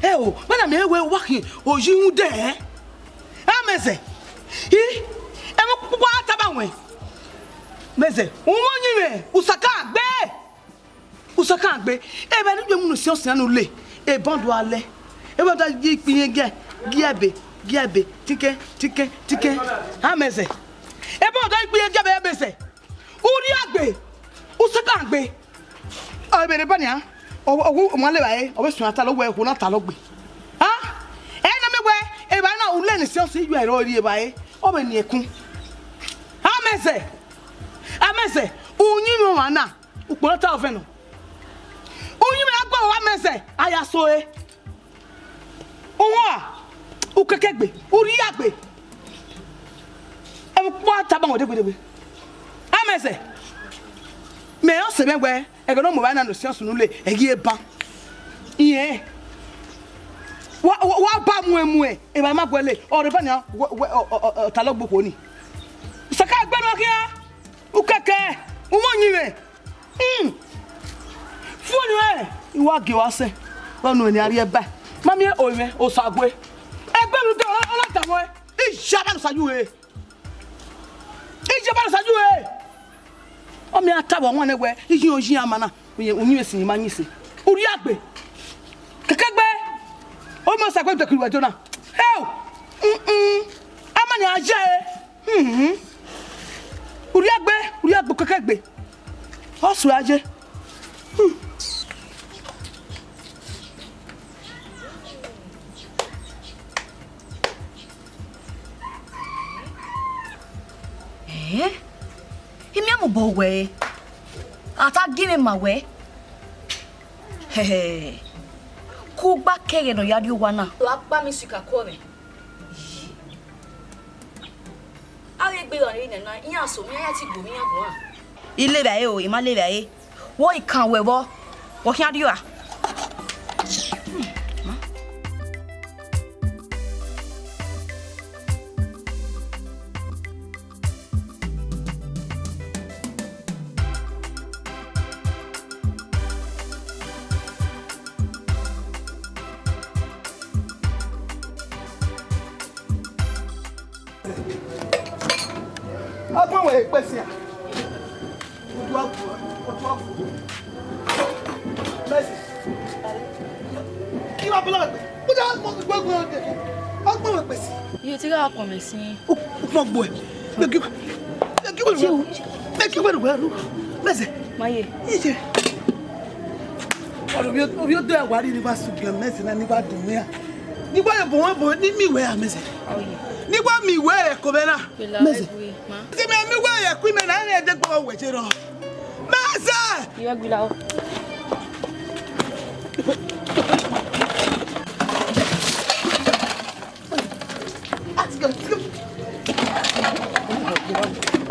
Ẹ o, mana mẹ wẹ wa khin oyi rhunmwuda ẹre. Amẹzẹ. I, ẹmwẹ ọkpọkpọ a tama wẹ. Amẹzẹ, u mwẹ ọyẹnmwẹ, u saka gbe. U saka gbe. Evba ne u gbe mu ne usiọnsian ne u le, ebọ do a lẹ. Ebọ do a ye ikpia gie, gie ẹbe, gie ẹbe, tike, tike, tike. Amẹzẹ. Ebọ do a ye ikpia gie ẹbe, Amẹzẹ. U rhie agbe, u saka gbe. Ọ, vbe rre eba nian, ọ, ọ, ọ ma le evbare, ọ vbe suẹn atalọ wẹ, okhuo na talọ gbe. A? Ẹ na miẹn wẹ, evbare na, u lẹ ne usiọnsian iyuẹ rọ rri evbare, ọ vbe ni ẹkun. Amẹzẹ, Amẹzẹ, uyinmwẹ ọmwa na, ukpo na ta ọvẹn nọ. Uyinmwẹ a gbe ọvọ Amẹzẹ, a ya so ẹre. Uwa, u kẹkẹ gbe, u rhie agbe. Ẹmwẹ ọkpọ a tama wẹ degbe degbe. Amẹzẹ, mẹ ọ sẹ mwẹ wẹ, ẹghẹ ne ọ mu evbare na ne usiọnsian ne u le, ẹ ghi e ban. Irẹn, wa, wa, wa ba muẹn muẹn, evbare ma guẹle, ọ rre eba nian, wẹ, wẹ, ọ, ọ, ọ, ọ, talọ gbe okhuo ni. Saka gbe nọ khian, u kẹkẹ, u mwẹ uyinmwẹ. Hmm. Fun ọnii rẹn, I wa gie uwa sẹ, vbe ọnii ne a rhie ba. Ma miẹn orinmwẹ, Osague. Ẹgbẹe rhunmwuda, ọ na tama wẹ, I ya ba ne Osague re. I ya ba ne Osague re. Ọ miẹn a tama ọmwa nẹ wẹ, I yi oyi ama na, uyinmwẹ sin ma yin se. U rhie agbe. Kẹkẹ gbe. Ọ ma Osague de kiri wẹ do na. Hell! Mm-mm. Ama ni a ye. Hmm. U rhie agbe, u rhie agbe, u kẹkẹ gbe. Ọ sẹ a ye. Hmm. Eh? I miẹn mu obọ wẹ, a ta gie mwẹ ma wẹ. Hẹhẹ. Kugba kẹghẹ ne ọ ya rrie owa na. Wa kpa mi sika kuọ mwẹ. A ghi gbe gha ne nana, iran so, iran ya ti gbe iran guan. I le vbe ẹre o, I ma le vbe ẹre. Wẹ I kan wẹ vbọ, wẹ khian rrie ua. Ọgbọn wẹ ekpẹsian. Oduagu, oduagu. Mercy. Kí wàá bọ́lá pẹ̀? Mo jẹ́ ọgbọ́n gbogbo ọdẹ. Ọgbọ́n wẹ̀ pẹ̀ sí. Iye tí ká kọ̀ mí sí. Ó pọ̀ gbọ́ ẹ̀. Bẹ́ẹ̀ kí wẹ̀, bẹ́ẹ̀ kí wẹ̀, bẹ́ẹ̀ kí wẹ̀ wẹ̀ lọ. Mẹ́sẹ̀. Máyé. Iye. Ọ̀rọ̀ bí ó, bí ó dé àwárí ní bá sùn gan mẹ́sẹ̀ náà ní bá dùn mí à. Ní bá yẹ bọ̀ wọ́n bọ̀ ní mi wẹ̀ à mẹ́sẹ̀. Ní bá mi wẹ̀ ẹ̀ kò bẹ́ẹ̀ náà. Mẹ́sẹ̀. Tí mi, mi wẹ̀ ẹ̀ kú mi náà ẹ̀ dẹ́gbẹ́ wẹ̀ jẹ́ rọ. Mẹ́sẹ̀. Iye gbila o.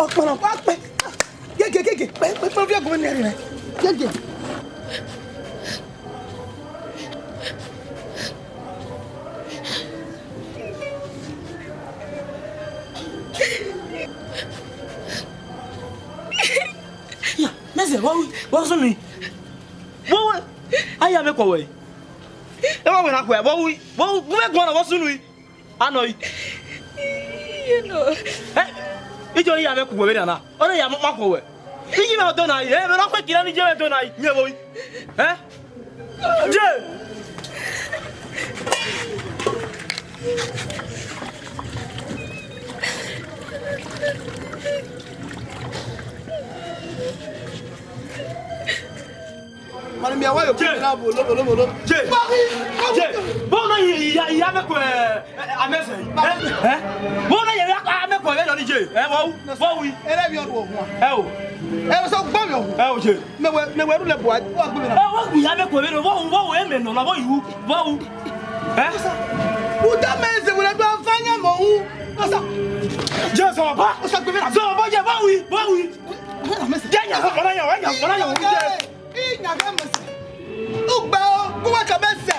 Ọkpọlọpọ akpẹ. Gege, gege, pẹ, pẹ, pẹ, ọviọgọ ne ẹre rẹ. Gege. Ya, mẹsẹ, vbọ ru, vbọ sunu? Vbọ ru, a ya vbe kọ wẹ. Ẹ wa wẹ na khuẹ, vbọ ru, vbọ ru, gu mwẹ guan na, vbọ sunu? A nọ yi. Iye nọ. Ẹ? Ijo ya vbe ku wẹ vbe nana. Ọ na ya ma khuẹ wẹ. Iye mwẹ do na yi. Ẹ, vbe na khuẹ kira ni iye mwẹ do na yi. Miẹn vbo yi. Ẹ? Je. Mani mi awa yo kiri na bo lo, bo lo, bo lo. Je. Je. Bo na yi, ya, ya me ko, eh, eh, amẹsẹ. Eh? Eh? Bo na yi, ya, amẹ ko, eh, lo ni je. Eh, wo, wo wi. Ere bi oru ohun. Eh, o. Eh, so gbo mi ohun. Eh, o je. Me we, me we ru le bo, wa gbe mi na. Eh, wo wi, ya me ko, eh, wo, wo, eh, me no, na, wo yu, wo. Eh? Uda mẹ ẹzẹ wẹrẹ do Sanya mo hu. Osa. Je sọ ba. Osa gbe mi na. Sọ ba je ba wi, ba wi. Ẹ na mẹsẹ. Je nya sọ ba ya, ya ba ya wi je. Ẹ na ga mẹsẹ. Ugbe o, ku wa ka mẹsẹ.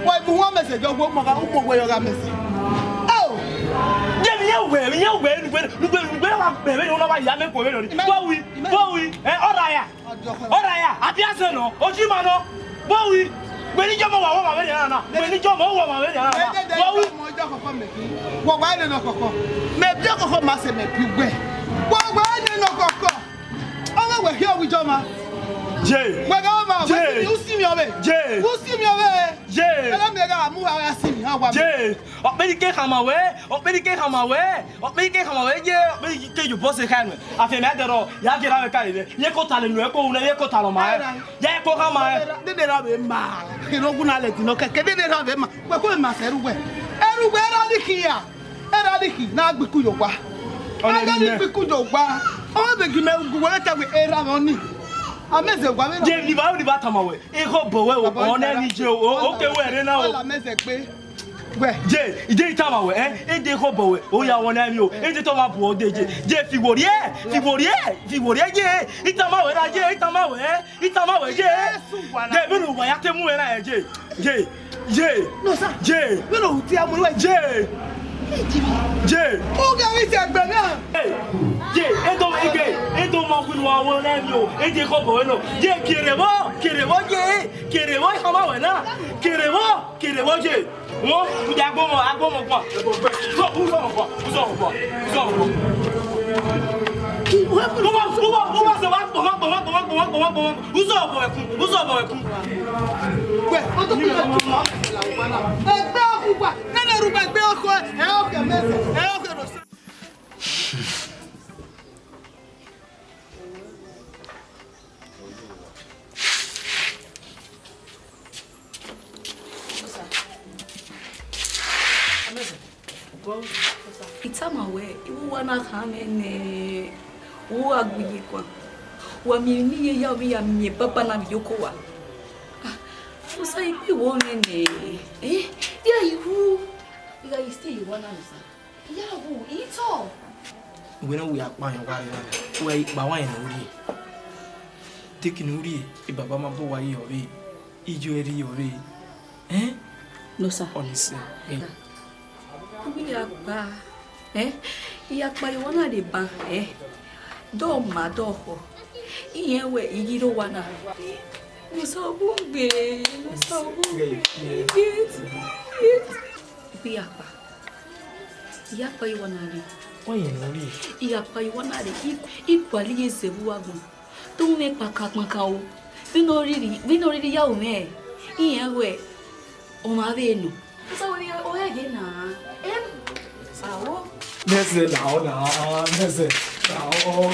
Wa mu wa mẹsẹ jọ gbo mo ga, u mo we yo ga mẹsẹ. Oh. Je mi ye we, mi ye we, nugbe, nugbe, nugbe wa be, be no wa ya me ko we no. Ba wi, ba wi. Eh, ọra ya. Ọra ya, a bia sẹ nọ, oji ma nọ. Ba wi. Gbe ni jọmọ wa, wa ma vbe ya na. Gbe ni jọmọ wa, wa ma vbe ya na. Ba wi. Wọ wa ne nọ kọkọ. Mẹ bi ọkọkọ ma sẹ mẹ bi ugbẹ. Wọ wa ne nọ kọkọ. Ọmọ wẹ hiọ wi jọ ma. Je. Wẹ ga ma, wẹ je. U si mi ọvbe. Je. U si mi ọvbe. Je. Ẹlẹ mi ga mu ha ya si mi ha wa. Je. Ọkpẹnike khama wẹ, ọkpẹnike khama wẹ, ọkpẹnike khama wẹ, je, ọkpẹnike yo bọ se kha nẹ. Afẹ mẹ dẹrọ, ya gera wẹ ka rẹ. Ye ko ta le nu ẹ ko wu nẹ, ye ko ta lọ ma ẹ. Ya ko khama ẹ. Dede ra vbe ma. Kere ogun na lẹ di nọ kẹkẹ, dede ra vbe ma. Wẹ ko ma sẹ ru wẹ. Ẹru wẹ ra ni khian. Erha ni khin na gbe iku ye owa. Ọnẹ a gha ni gbe iku ye owa. Ọ vbe gi mẹ gu wẹ ta wẹ erha mwẹ ọnii. A mẹ zẹ owa vbe erha. Je ni ba, ni ba tama wẹ. Ekhọe obọ wẹ o, ọnẹ ni je o, o ke wẹ rre na o. Ọla mẹ zẹ gbe. Wẹ. Je, je i tama wẹ, eh? E de ekhọe obọ wẹ, o ya wọ na mi o. E de tọ ma bu ọ de je. Je fi wọ rrie, fi wọ rrie, fi wọ rrie je. I tama wẹ na je, i tama wẹ, eh? I tama wẹ je. Jesu wa na. Je, vbene uwa ya te mu wẹ na je. Je, je. No, sir. Je. Vbene u tie amu wẹ. Je. Je. U gha vbe tie egbe na. Je, je, e do ige, e do ma wi wa wo na mi o. E je ko bo no. Je, kere vbọ, kere vbọ je, kere vbọ i tama wẹ na. Kere vbọ, kere vbọ je. Wọ́n ń jagbó mọ́, agbó mọ́ gbọ́n. Uzọ, uzọ mọ́ gbọ́n, uzọ mọ́ gbọ́n, uzọ mọ́ gbọ́n. Wọ́n bá, wọ́n bá, wọ́n bá sọ wá gbọ̀n, wá gbọ̀n, wá gbọ̀n, wá gbọ̀n, wá gbọ̀n, wá gbọ̀n, wá gbọ̀n. Uzọ mọ́ ẹkún, uzọ mọ́ ẹkún. Wẹ̀, o tó kí lọ tún mọ́. Ẹgbẹ́ ọkùnrin wà, nínú ẹrù gbẹgbẹ́ ọkọ, ẹ ó kẹ mẹ́sẹ̀, ẹ ó kẹ rọ̀ sí. I tama wẹ, I wa na khan mwẹ nẹ, u wa gbe iye guan, wa miẹn emwi ne I ye ya, ovbi ya miẹn baba na vbe iyoko wa. Ah, Musa, I gbe iwọ mwẹ nẹ, eh, dia I ru, I gha ye stay ye owa na, Musa. Iya wu, I tọ. Wẹ ne u ya kpa yan owa rre na, u gha kpa wa yan ne u rrie. Te eke ne u rrie, e baba ma bọ owa yi ọvbehe, iye ẹre rrie ọvbehe. Ẹn? No, sir. Ọnii sẹ, ẹn. Ubi ya kpa, ẹn? I ya kpa ye owa na rre ban, ẹn? Dọ ma, dọ khọ. Irẹn wẹ I ghi rre owa na. Musa, ọ bu gbe, Musa, ọ bu gbe. Iye, iye. Iye akpa. I ya kpa ye owa na rre. Wẹ yẹn ne u rrie. I ya kpa ye owa na rre. I, I gualọ iye zẹ vbe uwu agbọn. Te u mwẹ kpakakpaka o. Vbene ọ rhirhi, vbene ọ rhirhi ya ru mwẹ. Irẹn wẹ, ọmwa vbe nọ. Sọ wẹ ọ rhie ghe na. Em. Awo. Mẹsẹ lahọ na, mẹsẹ lahọ.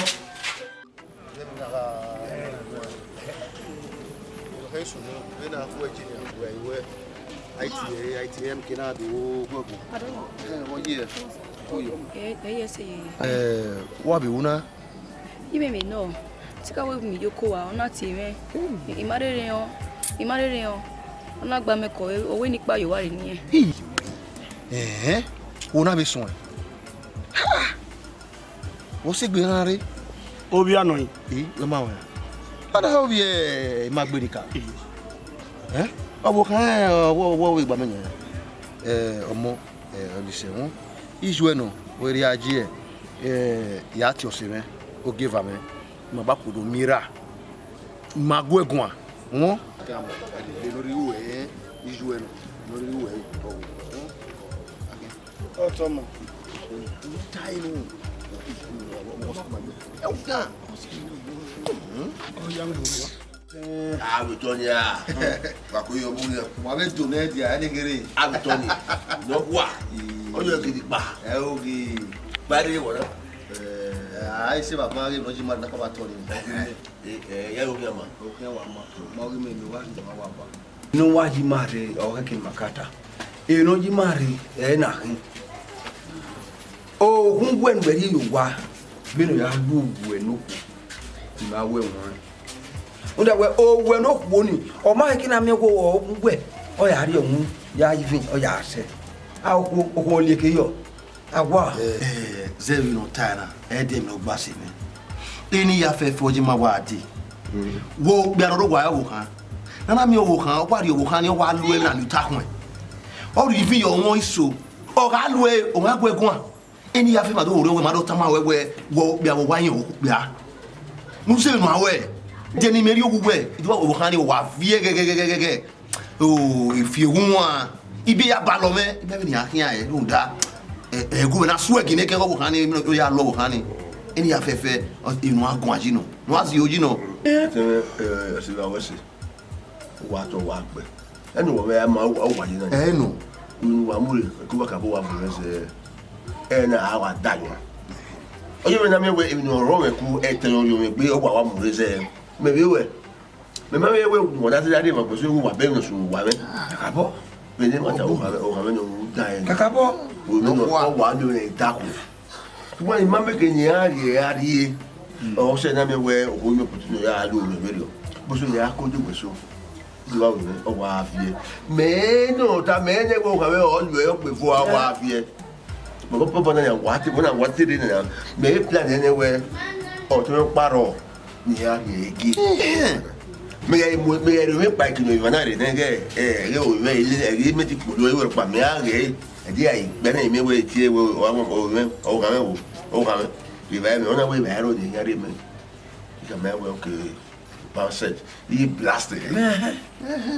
I T A, I T M ke na do guọguọ. Ẹ, wọ ye? Oyo. Ẹ, ẹ, yes, ẹ, ẹ. Ẹ, wa be wu na? Imẹ mẹ nọ. Sika wẹ mi yoko wa, ọ na tie mwẹ. I ma rere rẹn, I ma rere rẹn. Ọ na gba mẹ kọ, ọ wẹ ne I kpa ye owa rre nian. Ẹhẹn, wo na vbe suẹn? Ha! Vbe ọ sẹ egbe erhan rre? Ovbi anọ yin. Ẹ, ọ ma wẹ. Ada ovbi ẹ, ma gbe ni ka. Ẹ? Ọ vbe khan, ọ vbe, ọ vbe gba mẹ yan. Ẹ, ọmọ, ẹ, ọ ni sẹ wọn. Iye ẹre nọ, wẹ rhia ji ẹ, ẹ, ya tie ọse mwẹ, ogieva mwẹ. Ma ba kuodo miẹn ra. Ma gu ẹ guan. Wọn. Ẹ, nọ rhie ru ẹ, iye ẹre nọ, nọ rhie ru ẹ, ọ vbe. Ọtọmọ. Avbe otọ nia, wa ko yọ ọmọ urian. Wa vbe do nẹ dia, ẹne kherhe. Avbe otọ ni, ne ọ kua. Ọ yọ gidi kpa. Ẹ, ogi. Kpa ẹre wọ na. Ẹ, a i se baba ghe ne ọ ji ma na ka ba tọ ni. Ẹ, ẹ, ya yo khian ma. Okhian wa ma. Ma ghi mẹ ne wa ghi ma wa ba. Ne uwa yi ima rre, ọ khẹke ima ka ta. Eno yi ima rre, ẹ na khin. Okhunmwu wẹ ne uwẹ rhie ye owa, vbene ọ ya lu owẹ ne okhuo, I ma wẹ wọn. Rhunmwuda wẹ, owẹ ne okhuo ni, ọ ma khẹke na miẹn wẹ okhunmwu wẹ, ọ ya rhie ọmwa ya ye ivin, ọ ya sẹ. A okhuo, okhuo lieke yọ. A wa. Eh, zẹ vbe ne ọ ta na, ẹdẹ ne ọ gba sẹ mwẹ. Eni ya fẹfẹ ọ ye ma wa dee. Wo okpia ne ọ rre owa ọvbokhan. Ne a na miẹn ọvbokhan, ọ wa rhie ọvbokhan ni, ọ wa lu ẹre na ne uta khuẹn. Ọ rhie ivin ye ọmwa iso. Ọ gha lu ẹre, ọ gha gu ẹre guan. Eni ya fẹfẹ ma do rhie ọvbokhan, ma do tama wẹ wẹ, wo okpia vbe owa yin okpia. Ne u zẹ emwi ne u ma wẹ, de ne imẹ rhie owa uwẹ, I do wa wo ọvbokhan ni, ọ wa viẹ ghẹghẹghẹghẹ. O, efi ehunmwu a, ibi ya balọ mwẹ, ibi vbe ne a khian ẹre rhunmwuda, ẹ, ẹghẹ na swag ne kẹ ọvbokhan ni, ọ ya lọ ọvbokhan ni. Eni ya fẹfẹ, emwi ne a guan yi nọ, ne a zẹ oyi nọ. Tẹmwẹ, ẹ, ẹse gha wẹ ẹse, wa tọ wa gbẹ. Ẹnu wọ vbe ma, ọ wa yi na. Ẹ nọ. Unu wa mu re, ke wa ka bo wa mu re zẹ, ẹ na a wa da yan. Ọ ye mwẹ na miẹn wẹ, emwi ne ọ rrọọ mwẹ ku, ẹtẹ ne ọ rhie mwẹ gbe, ọ wa wa mu re zẹ. Mẹ vbe wẹ, mẹ ma vbe wẹ, wa da zẹ ya rhie emwa gbe so, wa bẹ emwi ne ọ sunu wa mwẹ. Kakabọ. Vbene ma ta, ọ gha mwẹ, ọ gha mwẹ ne ọ da ẹn. Kakabọ. Ọ wa miẹn mwẹ ne ọ da ku. Sugban I ma miẹn ke ne iran rhie a rhie. Ọ sẹ ne a miẹn wẹ okhuo ye opportunity ya ru mwẹ vberriọ. Bọsẹ ya ko ye wẹ so. Lu aro mwẹ, ọ wa viẹ. Mẹ ne ọ ta, mẹ ne wẹ ọ gha mwẹ, ọ lu ẹ, ọ kpe fo, a wa viẹ. Mẹ bọ bọ na ya wa te, wẹ na wa te re na. Mẹ e plan nẹ wẹ, ọ to kparọ. Ni a rhie gie. Ehẹn. Mẹ ghẹ mu, mẹ ghẹ rhie kpa ikinu eva na rre nẹ, ghẹ, ẹ, ghẹ o, mẹ ile, ẹ, ghẹ mẹ ti kpolo, ẹ, wẹ kpa, mẹ a ghẹ, ẹ, di a i gbẹ na, mẹ wẹ tie, wẹ, o, o, o, mẹ, o, gha mẹ, o, o, gha mẹ. Eva mẹ, ọ na wẹ eva ẹro ni, ya rre mẹ. Ika mẹ wẹ, okay, bastard. He blasted. Ehẹn.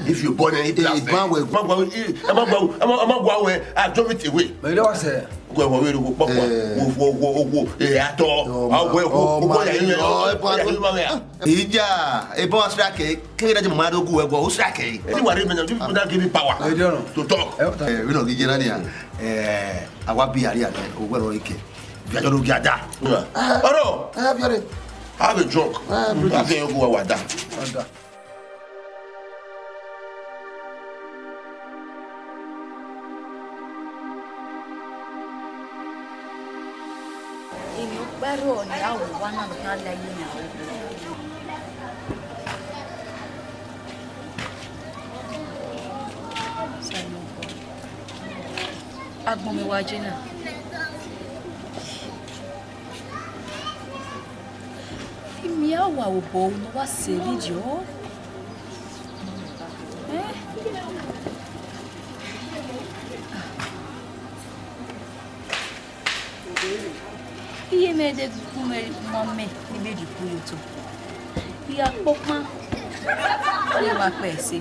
If you born, he blasted. Ban wẹ. Ma gua, ẹ ma gua, ẹ ma, ẹ ma gua wẹ, I drove it away. Mẹ ile wa sẹ. Wo, wo, wo, wo, kpọkpọ. Eh. Wo, wo, wo, wo, wo, eh, atọ. Oh, ah, wo, wo, wo, wo, ya, ya, ya, oh, ya, ya, ya, ya. Ija, ebo strike, keghe da je mama do gu ẹguọ, o strike. Ẹ ti wa re mẹ na, you people don't give me power to talk. Eh, we no give you none. Eh, a wa bi ari ane, o wẹ ro ike. Bi ajo do gi ada. Oro. Eh, bi ari. I have a drunk. I think you go wa da. Emwi ọkpa rrọọ ne a ru owa na ne ọ khian la ye na. Agbọn mwẹ wa je na. Imia wa obọ unu wa sẹ vbidiọ. Eh? Iye mẹ de gu mwẹ ma mẹ ne I vbe rhie iku ye otọ. I gha kpokpan, ọ ghi ma kpẹ ẹse.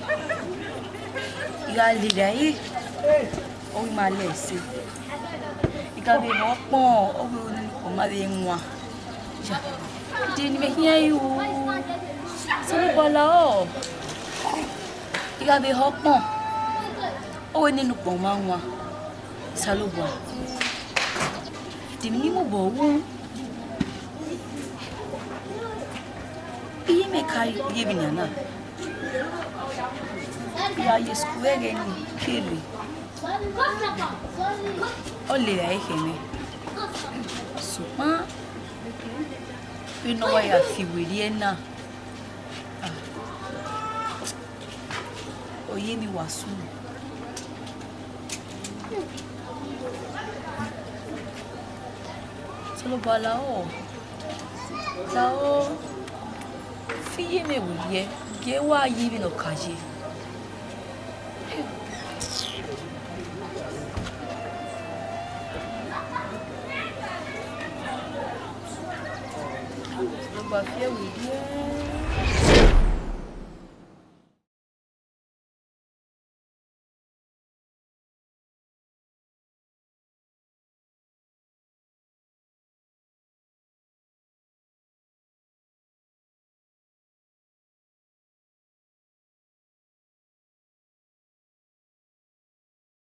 I gha lele ẹre, ọ ghi ma lẹ ẹse. I gha vbe hẹ ọkpọn, ọ ghi ru ne ukpọn ma vbe wan. Ya, de ne imẹ khian ru? Osanobua lahọ. I gha vbe hẹ ọkpọn, ọ wẹ ne ukpọn ma wan. Osanobua, de emwi ne I mobọ ru? Iye mwẹ ka ye vbe nian na. I gha ye school ẹghẹ nii, I ke rre. Ọ lele ẹre khẹ mwẹ. Sokpan, vbene ọ wa ya fi werriẹ na, ah, ọ ye emwi wa sunu. Osanobua lahọ, lahọ, fi iye mwẹ werriẹ, gie wa ye vbene ọ ka ye. Osanobua fi ẹre werriẹ.